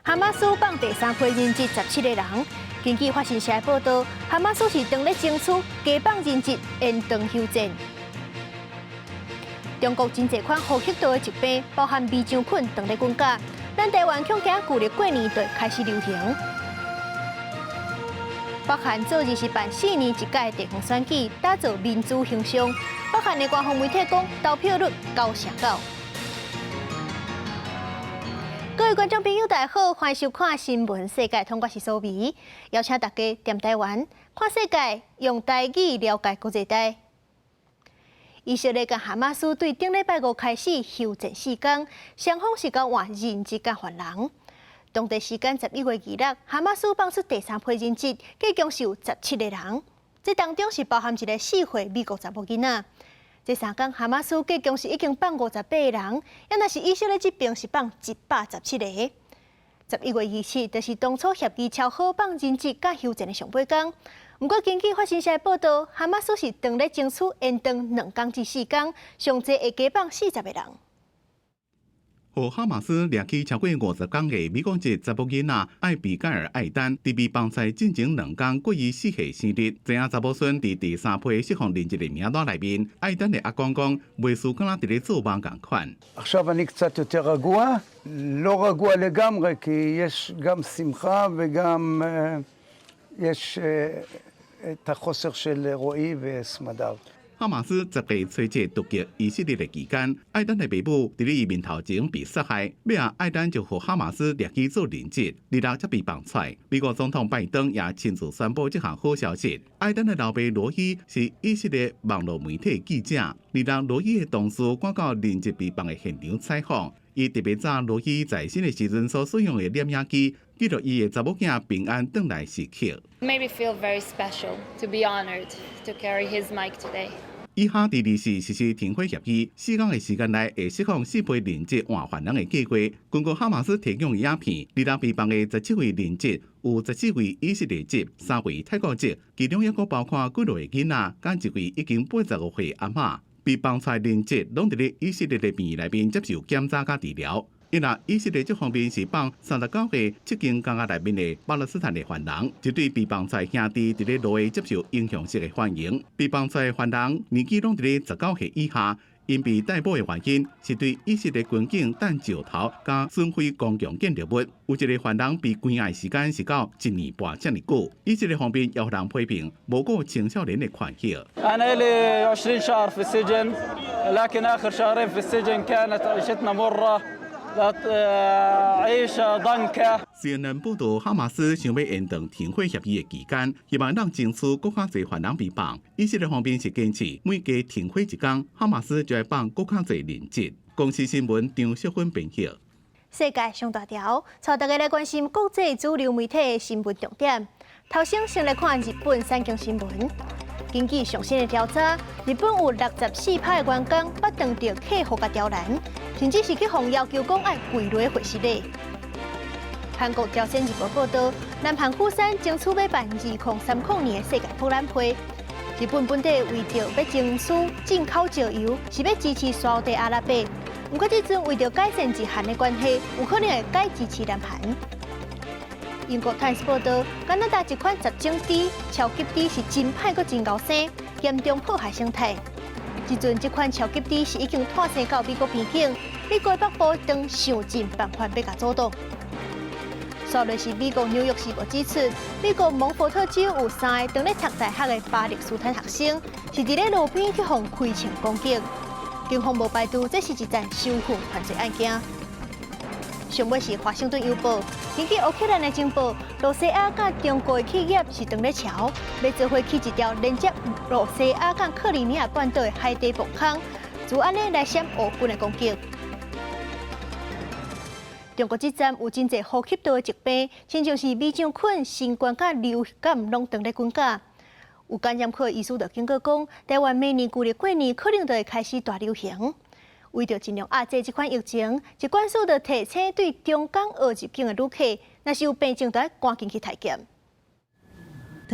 哈馬斯放第三批人質十七个人。根據法新社的報道，哈馬斯是當咧爭取加放人質延長休戰。中國真濟款呼吸道的疾病，包含米漿菌，當咧滾價。咱台灣恐驚舊曆過年就開始流行。北韓昨日是辦4年一屆的地方選舉，打造民主形象。北韓的官方媒體講，投票率9成9。各位觀眾朋友，大家好，歡迎收看《新聞世界通》，我是蘇美，邀請大家踮台灣看世界，用台語了解國際大。以色列佮哈馬斯對頂禮拜五開始休戰4工，雙方是交換人質佮犯人。當地時間11月26，哈馬斯放出第三批人質，計共是有十七个人，這當中是包含一个4歲美國查某囡仔。這3工哈馬斯計共是已經放58個人，抑若是以色列這邊是放117個。11月27，就是當初協議敲好放人質佮休戰的上尾工。毋過根據法新社的報道，哈馬斯是當咧爭取延長2工至4工，上濟會加放40個人。予哈馬斯掠去超過50工的美國籍查某囡仔艾比蓋爾·艾丹，佇被放出來進前2工過伊4歲生日。知影查某孫佇第三批釋放人質的名單內面，艾丹的阿公講，袂輸敢若佇咧做夢仝款。 עכשיו אני קצת יותר רגוע, לא רגוע לגמרי, כי יש גם שמחה וגם יש את החוסר של רועי וסמדר. 哈馬斯10月初七突擊以色列的期間，艾丹的爸母佇咧伊面頭前被殺害，尾仔艾丹就予哈馬斯掠去做人質，26才被放出來。美國總統拜登也親自宣布這項好消息。艾丹的老爸羅伊是以色列網絡媒體記者，26羅伊的同事趕到人質被放的現場採訪，伊特別早羅伊在生的時陣所使用的攝影機，記錄伊的查某囝平安轉來時刻。 Made me feel very special to be honored to carry his mic today. 以哈佇二四實施停火協議，4工的時間內會釋放四批人質換犯人的計劃。根據哈馬斯提供的影片，26被放的17位人質，有14位以色列籍，3位泰國籍，其中抑閣包括幾落個囡仔，佮一位已經85歲阿嬤。被放出來人質攏佇咧以色列的病院內面接受檢查佮治療。因為以色列這方面是放39個七間監獄內面的巴勒斯坦的犯人，這對被放出來兄弟佇咧路下接受英雄式的歡迎。被放出來犯人年紀攏佇咧19歲以下，𪜶被逮捕的原因是對以色列軍警擲石頭佮損毀公共建築物。有一個犯人被關押時間是到一年半遮爾久。以色列方面也予人批評無顧青少年的權益。 أنا لي 20 شهر في السجن لكن آخر شهرين في السجن كانت عيشتنا مرة عيشة ضنكة。 CNN 報道，哈馬斯想欲延長停火協議的期間，希望讓爭取閣較濟犯人被放。以色列方面是堅持每加停火一工，哈馬斯就會放閣較濟人質。公視新聞張淑芬編譯。世界上大條，帶大家來關心國際主流媒體的新聞重點。頭先先來看日本產經新聞。根據上新的調查，日本有64趴的員工捌當著客戶共刁難，甚至是去予要求講愛跪落會失禮。韓國朝鮮日報報道，南韓釜山爭取欲辦2030年的世界博覽會。日本本底為著欲爭取進口石油，是欲支持沙烏地阿拉伯。毋過這陣為著改善日韓的關係，有可能會改支持南韓。英國泰斯報道，加拿大一款雜種豬超級豬是真歹閣真𠢕生，嚴重破壞生態。這陣這款超級豬是已經脫生到美國邊境，美國北部正想盡辦法欲共阻擋。煞落是美國紐約時報指出，美國蒙福特州有三個當咧讀大學的巴勒斯坦學生，是佇咧路邊去予開槍攻擊，警方無排除這是一件仇恨犯罪案件。上尾是華盛頓郵報，根據烏克蘭的情報，露西亞佮中國的企業是當咧喬，欲做伙起一條連接露西亞佮克里米亞半島的海底泵空，就按呢來閃烏軍的攻擊。中國這陣有真濟呼吸道的疾病，親像是米漿菌、新冠佮流感攏當咧滾價。有感染科醫師就警告講，台灣明年舊曆過年可能就會開始大流行。為著盡量壓制這款疫情，疾管署就提醒對中港澳入境的旅客，若是有病症，就愛趕緊去採檢。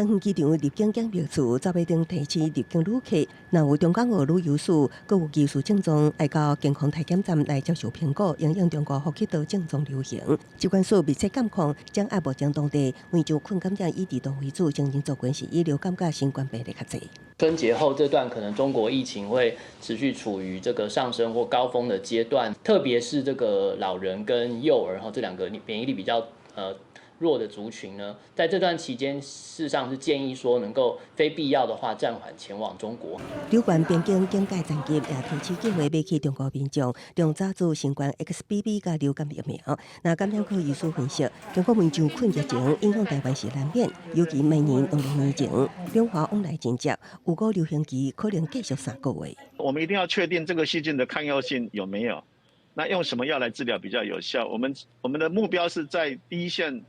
桃園機場入境檢疫處走馬燈提醒入境旅客，若有中港澳旅遊史，閣有疑似症狀，愛到健康體檢站來接受評估，因應中國呼吸道症狀流行。疾管署密切監控，掌握目前當地非洲菌感染以兒童為主，成人族群是以流感佮新冠病例較濟。春節後這段可能中國疫情會持續處於這個上升或高峰的階段，特別是這個老人跟幼兒哈這兩個免疫力比較弱的族群呢，在這段期間，事實上是建議說能夠非必要的話暫緩前往中國。有關邊境警戒層級也提醒計劃欲去中國民眾，盡早注新冠 XBB 佮流感疫苗。若感染科醫師分析，中國非洲菌疫情影響台灣是難免，尤其明年農曆年前，兩華往來真濟，有個流行期可能繼續3個月。我們一定要確定這個細菌的抗藥性有沒有，那用什麼藥來治療比較有效？我們的目標是在第一線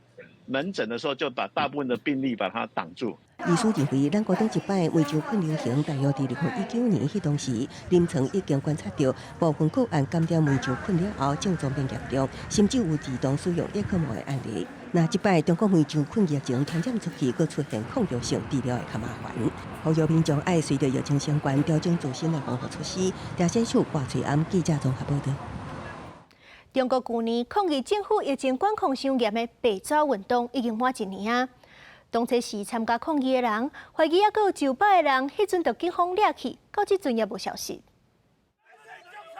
門診的時候就把大部分的病例把它擋住。醫師認為，咱國頂一擺非洲菌流行，大約佇2019年，彼當時臨床已經觀察到部分個案感染非洲菌了後症狀變嚴重，甚至有兒童使用葉克膜的案例。若這擺中國非洲菌疫情傳染出去，閣出現抗藥性治療會較麻煩。呼籲民眾愛隨著疫情相關調整自身的防護措施。台視主掛翠安記者綜合報道。中國舊年抗議政府疫情管控傷嚴的白紙運動已經滿一年啊！當初時參加抗議的人，懷疑猶閣有上百个人，彼陣就警方掠去，到這陣也無消息。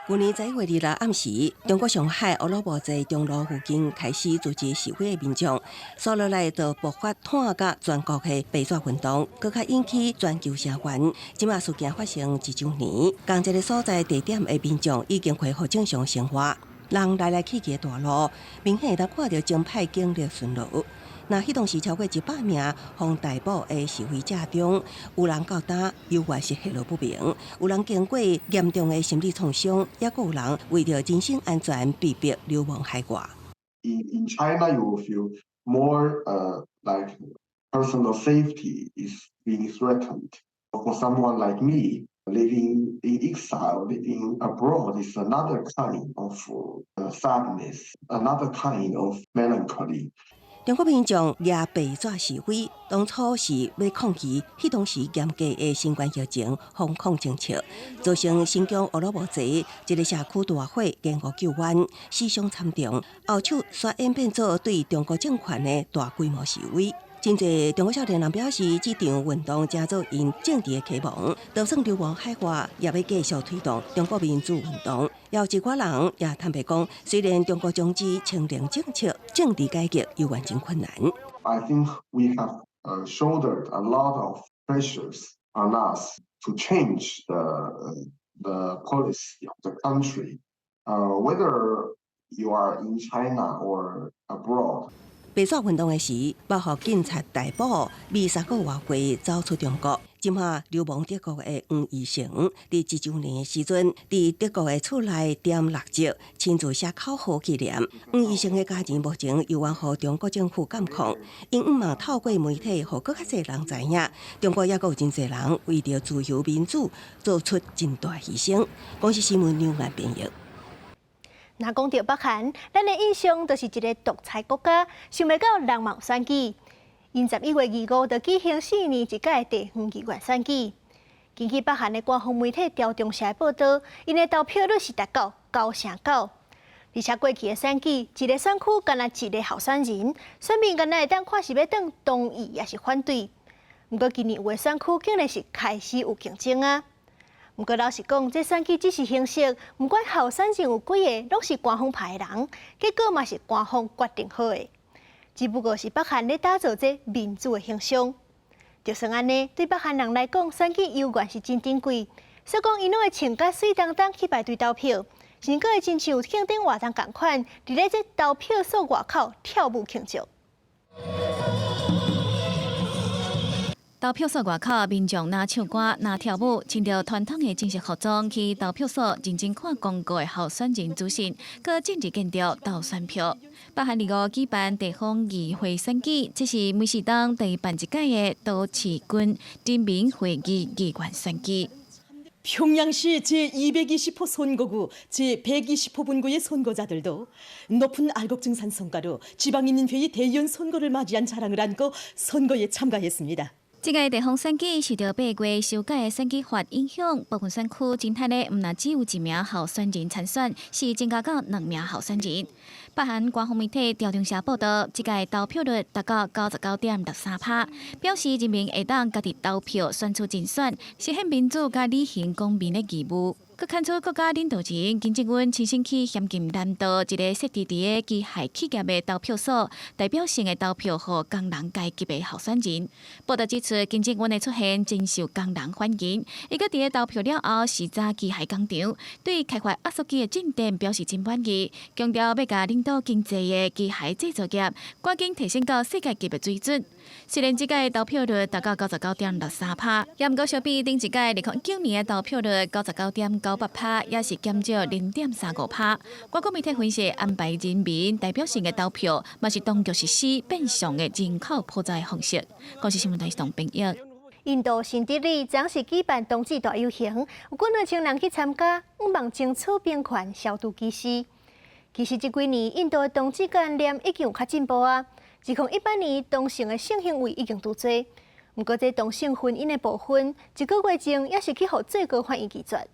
舊年11月26暗時，中國上海烏魯木齊中路附近開始組織示威的民眾，紲落來就爆發湠甲全國的白紙運動，閣較引起全球聲援。這馬事件發生一週年，仝一个所在地點的民眾已經恢復正常生活。人來來去去的大路，明顯會當看著增派警力巡邏。若彼當時超過100名予逮捕的示威者中，有人到今猶原是下落不明，有人經過嚴重的心理創傷，抑閣有人為著人身安全被迫流亡海外。 In China, you will feel more like personal safety is being threatened. For someone like me, living in exile, living abroad is another kind of sadness, another kind of melancholy. 中國民眾舉白紙示威，當初是欲抗議彼當時嚴格的新冠疫情封控政策，造成新疆烏魯木齊一个社區大火，延誤救援，死傷慘重。後手煞演變做對中國政權的大規模示威。真濟中國少年人表示，這場運動成做𪜶政治的啟蒙，就算流亡海外，也欲繼續推動中國民主運動。也有一寡人也坦白講，雖然中國終止清零政策，政治改革猶原真困難。 I think we have shouldered a lot of pressures on us to change the policy of the country, whether you are in China or abroad. 白紙運動的時，包予警察逮捕，未3個外歲走出中國。這馬流亡德國的黃義成，佇一週年的時陣，佇德國的厝內點蠟燭，親自寫口號紀念。黃義成的家人目前猶原予中國政府監控，𪜶向望透過媒體，予閣較濟人知影，中國猶閣有真濟人為著自由民主做出真大犧牲。公視新聞劉萬編譯。若講著北韓，咱的印象就是一个獨裁國家，想袂到人嘛有選舉。𪜶11月25就舉行4年一屆地方議員選舉。根據北韓的官方媒體朝中社報道，𪜶的投票率是達到9成9。而且過去的選舉，一个選區干焦一个候選人，選民干焦會當看是欲當同意抑是反對。毋過今年有的選區竟然是開始有競爭啊！毋過老實講，這選舉只是形式，毋管候選人有幾个，攏是官方派的人，結果嘛是官方決定好的。只不過是北韓咧打造這民主的形象。就算按呢，對北韓人來講，選舉猶原是真珍貴。所以講，𪜶攏會穿甲媠當當去排隊投票，甚至會親像慶典活動仝款，佇咧這投票所外口跳舞慶祝。投票所外口，民眾若唱歌，若跳舞，穿著傳統的正式服裝去投票所認真看公告的候選人資訊，閣政治見著投選票。北韓25舉辦地方議會選舉，這是每四冬第辦一屆的都市郡人民會議議員選舉。 평양시 제220호 선거구 제120호 분구의 선거자들도 높은 알곡증산 성과로 지방인민회의 대의원 선거를 맞이한 자랑을 안고 선거에 참가했습니다. 這個地方選舉受著8月修改的選舉法影響，部分選區真漢咧，毋但只有一名候選人參選，是增加到兩名候選人。北韓官方媒體朝中社報道，這屆投票率達到99.63%，表示人民會當家己投票選出人選，實現民主佮履行公民的義務。閣看出國家領導人金正恩親身去咸鏡南道一個設置佇个機械企業的投票所，代表性的投票予工人階級的候選人。報道指出，金正恩的出現真受工人歡迎。伊閣佇个投票了後，視察機械工廠，對開發壓縮機的進展表示真滿意，強調欲共領導經濟的機械製造業趕緊提升到世界級的水準。雖然這屆投票率達到99.63%，也毋過相比頂一屆2019年的投票率99.98%，也是減少0.35%。外國媒體分析，安排人民代表性的投票，嘛是當局實施變相的人口普查的方式。公視新聞台董編譯。印度新德里昨是舉辦冬至大遊行，有幾兩千人去參加，向望爭取平權，消除歧視。其實這幾年，印度的同志觀念已經有較進步啊。2018年，同性的性行為已經除罪。毋過，這同性婚姻的部分，一個月前也是去予最高法院拒絕。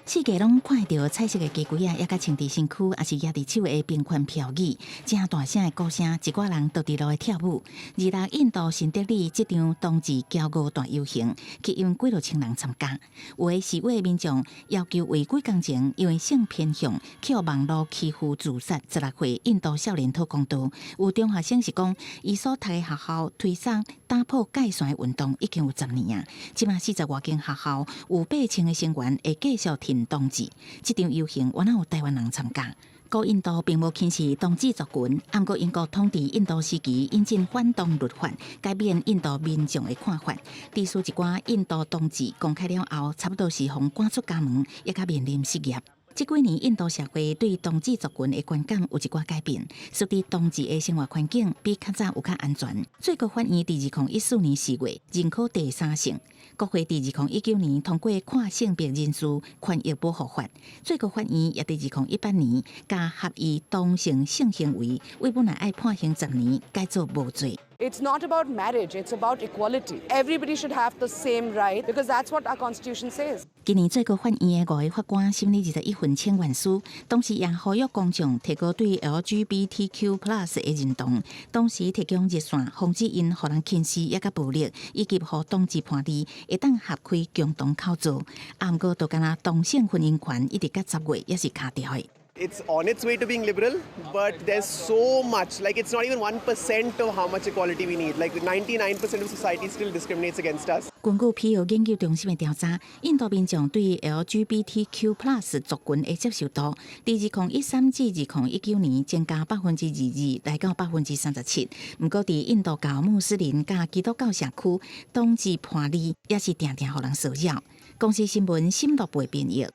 四界攏看著彩色的雞胿仔，猶閣穿佇身軀，抑是攑佇手的平權標語，誠大聲的鼓聲，一寡人就佇路的跳舞。二六印度新德里這場冬至驕傲大遊行，吸引幾落千人參加。有的示威民眾要求違規工程，因為性偏向去予網路欺負自殺16歲印度少年討公道。有中學生是講，伊所讀的學校推捒打破界線的運動已經有10年啊，這馬40外間學校有8000個成員會繼續挺同志，這場遊行原來有台灣人參加。古印度並無輕視同志族群，毋過英國統治印度時期引進反同律法，改變印度民眾的看法。致使一寡印度同志公開了後，差不多是予趕出家門，也較面臨失業。這幾年，印度社會對同志族群的觀感有一寡改變，使得同志的生活環境比較早有較安全。最高法院佇2014年4月認可第三性，國會佇2019年通過跨性別人士權益保護法。最高法院也佇2018年共合意同性性行為，為本來愛判刑10年，改做無罪。 It's not about marriage, it's about equality. Everybody should have the same right because that's what our constitution says. 今年最高法院的五个法官審理21份請願書，同時也呼籲公眾提高對 LGBTQ+ 的認同，同時提供熱線，防止𪜶予人輕視抑佮暴力，以及予同志伴侶會當合開共同口座。啊，毋過就敢若同性婚姻權一直到10月猶是卡著的。 It's on its way to being liberal, but there's so much, like it's not even 1% of how much equality we need. Like 99% of society still discriminates against us. 根據皮尤研究中心的調查，印度民眾對 LGBTQ+ 族群的接受度，佇2013至2019年增加22%，來到37%。毋過，佇印度教穆斯林佮基督教社區，同志伴侶也是定定予人騷擾。公視新聞新樂部編譯。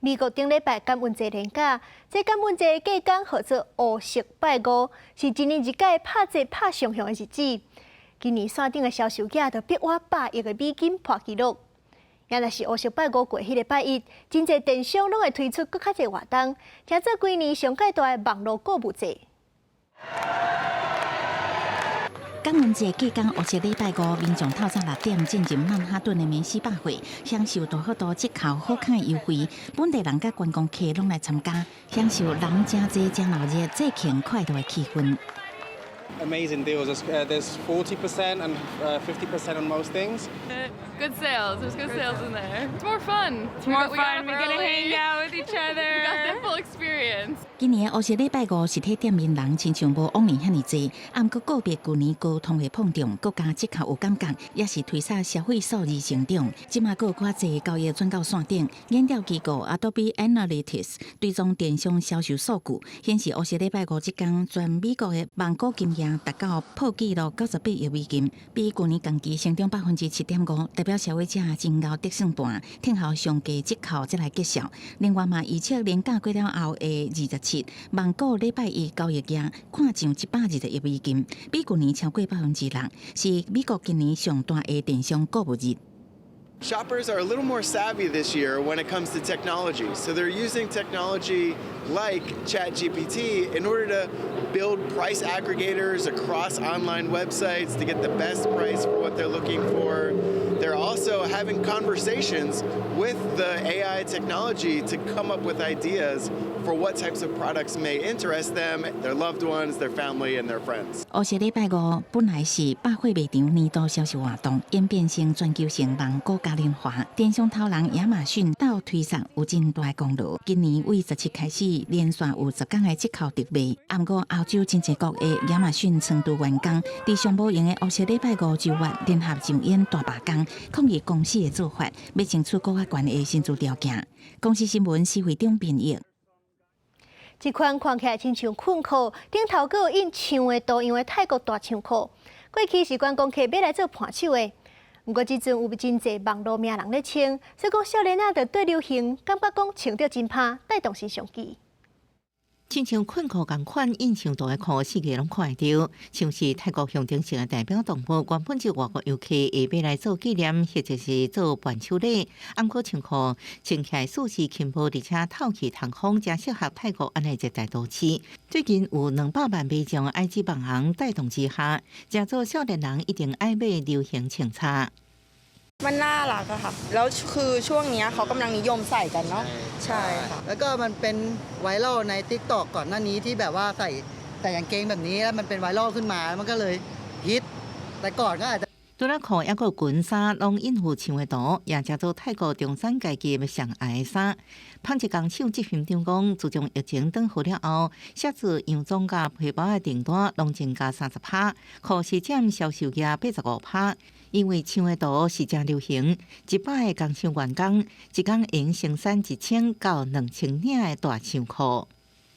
美國頂禮拜感恩節連假，這感恩節隔工號做烏色拜五，是一年一屆拍折拍上凶的日子。今年線頂的銷售額就逼倚100億的美金破紀錄。也若是烏色拜五過彼个拜一，真濟電商攏會推出閣較濟活動，聽做規年上蓋大的網路購物節。感恩節隔工烏色禮拜五，民眾透早6點進入曼哈頓的梅西百貨，享受大幅度折扣、好康的優惠。本地人佮觀光客攏來參加，享受人誠濟、誠鬧熱、節慶快樂的氣氛。 Amazing deals. There's 40% and 50% on most things. Good sales. There's good sales in there. It's more fun. It's more fun. We get to hang out with each other. We got the full experience. 今年烏色禮拜五實體店面人親像無往年遐爾濟，毋過個別舊年高通貨膨脹，國家折扣有感覺，也是推捒消費數字成長。這馬閣有較濟交易轉到線頂，研究機構 Adobe Analytics 追蹤電商銷售數據，顯示烏色禮拜五這工全美國的網購金額達到破紀錄98億美金，比舊年同期成長7.5%，代表消費者真𠢕得算盤，聽候上低折扣才來結算。另外嘛，預測連假過了後的27，網購禮拜一交易額看上120億美金，比舊年超過6%，是美國今年上大的電商購物日。Shoppers are a little more savvy this year when it comes to technology. So they're using technology like ChatGPT in order to build price aggregators across online websites to get the best price for what they're looking for. They're also having conversations with the AI technology to come up with ideas for what types of products may interest them, their loved ones, their family, and their friends. 烏色禮拜五本來是百貨賣場年度銷售活動，演變成全球性網購嘉年華。電商頭人亞馬遜鬥推送有真大功勞。今年為17開始連續有10工的折扣特賣。毋過歐洲真濟國的亞馬遜倉儲員工，佇上無閒的烏色禮拜五週末聯合上演大罷工，抗議公司的做法，欲爭取閣較懸的薪資條件。公視新聞施惠中編譯。這款看起來親像困褲，頂頭閣有印象的圖樣的泰國大長褲，過去是觀光客買來做伴手的。毋過這陣有真濟網路名人咧穿，所以講少年仔就對流行，感覺講穿著真拍，帶動新商機。親像困褲仝款印象圖的褲，四界攏看會著，像是泰國象徵性的代表動物，原本就外國遊客會買來做紀念，或者是做伴手禮。毋過長褲穿起來舒適輕薄，而且透氣通風，誠適合泰國按呢熱帶都市。最近有200萬民眾 IG 網紅帶動之下，誠濟少年人一定愛買流行穿插。 มันน่ารักอะค่ะ แล้วคือช่วงนี้เขากำลังนิยมใส่กันเนาะใช่ค่ะ แล้วก็มันเป็นไวรัลใน TikTok ก่อนหน้านี้ที่แบบว่าใส่ใส่กางเกงแบบนี้แล้วมันเป็นไวรัลขึ้นมามันก็เลยฮิตแต่ก่อนก็อาจจะ 除了褲，猶閣裙衫攏印有象的圖，也成做泰國中產階級上愛的衫。紡織工廠執行長講，自從疫情轉好了後，寫字洋裝佮皮包的訂單攏增加30%，褲是佔銷售額85%。因為象的圖是誠流行，100個工廠員工一工會生產1000到2000領的大長褲。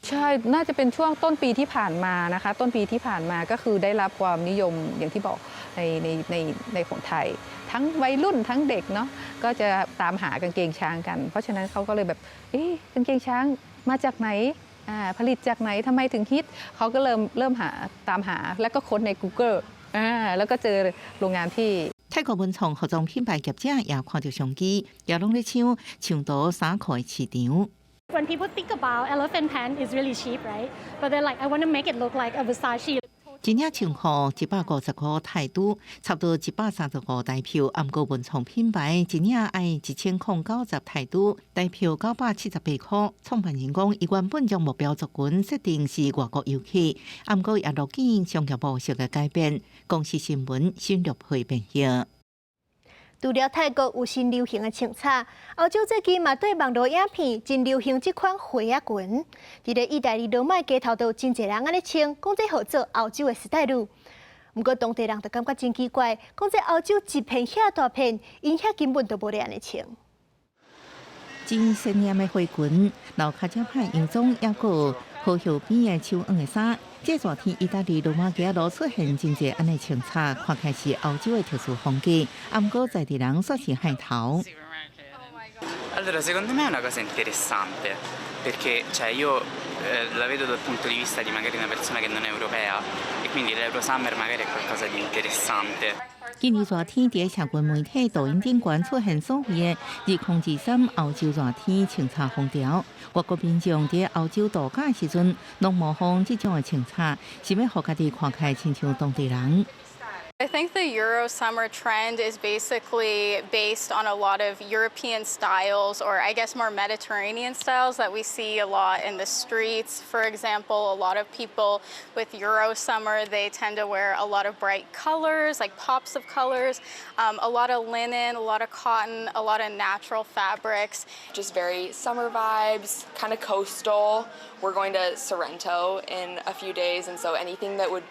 ใช่ น่าจะเป็นช่วงต้นปีที่ผ่านมานะคะ ต้นปีที่ผ่านมาก็คือได้รับความนิยมอย่างที่บอกในในในในของไทย ทั้งวัยรุ่นทั้งเด็กเนาะก็จะตามหากางเกงช้างกัน เพราะฉะนั้นเขาก็เลยแบบเอ๊ะกางเกงช้างมาจากไหนผลิตจากไหนทำไมถึงฮิตเขาก็เริ่มเริ่มหาตามหาแล้วก็ค้นใน Google แล้วก็เจอโรงงานที่ 泰國文創服裝品牌業者也看著商機，也攏咧搶長途衫褲的市場。 When people think about elephant pant is really cheap, right? But they're like, I want to make it look like a Versace. 一領長褲150塊泰銖，差不多135台票。毋過文創品牌一領愛1090泰銖，台票978塊。創辦人講，伊原本將目標族群設定是外國遊客，毋過也樂見商業模式的改變。公視新聞新陸會編譯。除了泰國有新流行的穿插，歐洲最近嘛對網路影片真流行這款花仔裙。佇咧意大利羅馬街頭都有真濟人按呢穿，講這號做歐洲的 style。毋過當地人就感覺真奇怪，講這歐洲一片遐大片，𪜶遐根本就無咧按呢穿。真鮮豔的花裙，露跤遮歹洋裝，猶閣河葉邊的手紡的衫。這熱天，意大利羅馬街路出現真濟按呢穿插，看起來是歐洲的特殊風格。毋過在地人煞是害頭。 Allora, secondo me è una cosa interessante, perché cioè, io la vedo dal punto di vista di magari una persona che non è europea e quindi l'Euro Summer magari è qualcosa di interessante. 今年熱天，佇社群媒體抖音頂懸出現所謂的2023歐洲熱天穿插風潮，外國民眾佇歐洲度假時陣，攏模仿這種的穿插，是欲予家己看起來親像當地人。 I think the Euro summer trend is basically based on a lot of European styles, or I guess more Mediterranean styles that we see a lot in the streets. For example, a lot of people with Euro summer, they tend to wear a lot of bright colors, like pops of colors, a lot of linen, a lot of cotton, a lot of natural fabrics. Just very summer vibes, kind of coastal. We're going to Sorrento in a few days, and so anything that would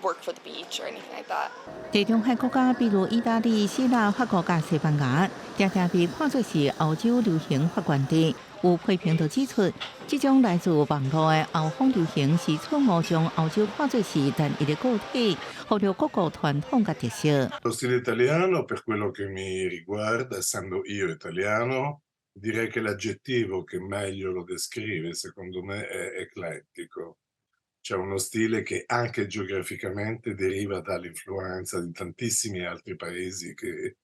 work for the beach or anything like that. 地中海國家，比如意大利、希臘、法國佮西班牙，常常被看作是歐洲流行發源地。有批評就指出，這種來自網路的歐風流行是錯誤將歐洲看作是單一的個體，忽略各國傳統佮特色。 Lo stile italiano, per quello che mi riguarda, essendo io italiano, direi che l'aggettivo che meglio lo descrive, secondo me, è eclettico. C'è uno stile che anche geograficamente deriva dall'influenza di tantissimi altri paesi che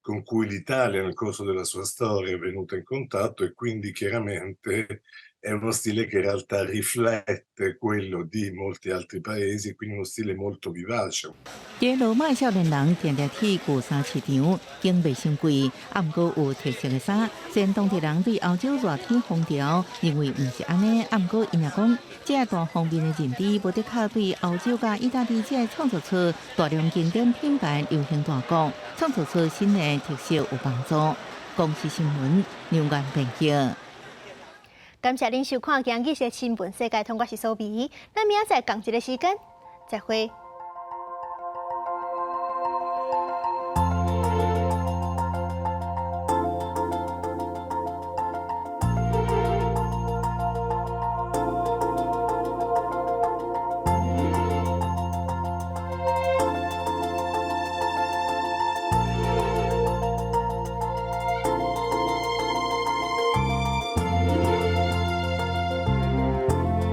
Con cui l'Italia nel corso della sua storia è venuta in contatto e quindi chiaramente è uno stile che in realtà riflette quello di molti altri paesi, quindi uno stile molto vivace. 這羅馬少年人定定去舊衫市場，景袂傷貴，啊，毋過有特色的衫。雖然當地人對歐洲熱天風潮認為毋是按呢，啊，毋過𪜶也講，這個大方面的認知，無的確對歐洲佮意大利這個創造出大量經典品牌流行大國，創造出新的特色有幫助。公視新聞劉元編輯。感謝恁收看今日的新聞世界通，我是蘇美，咱明仔載仝一个時間，再會。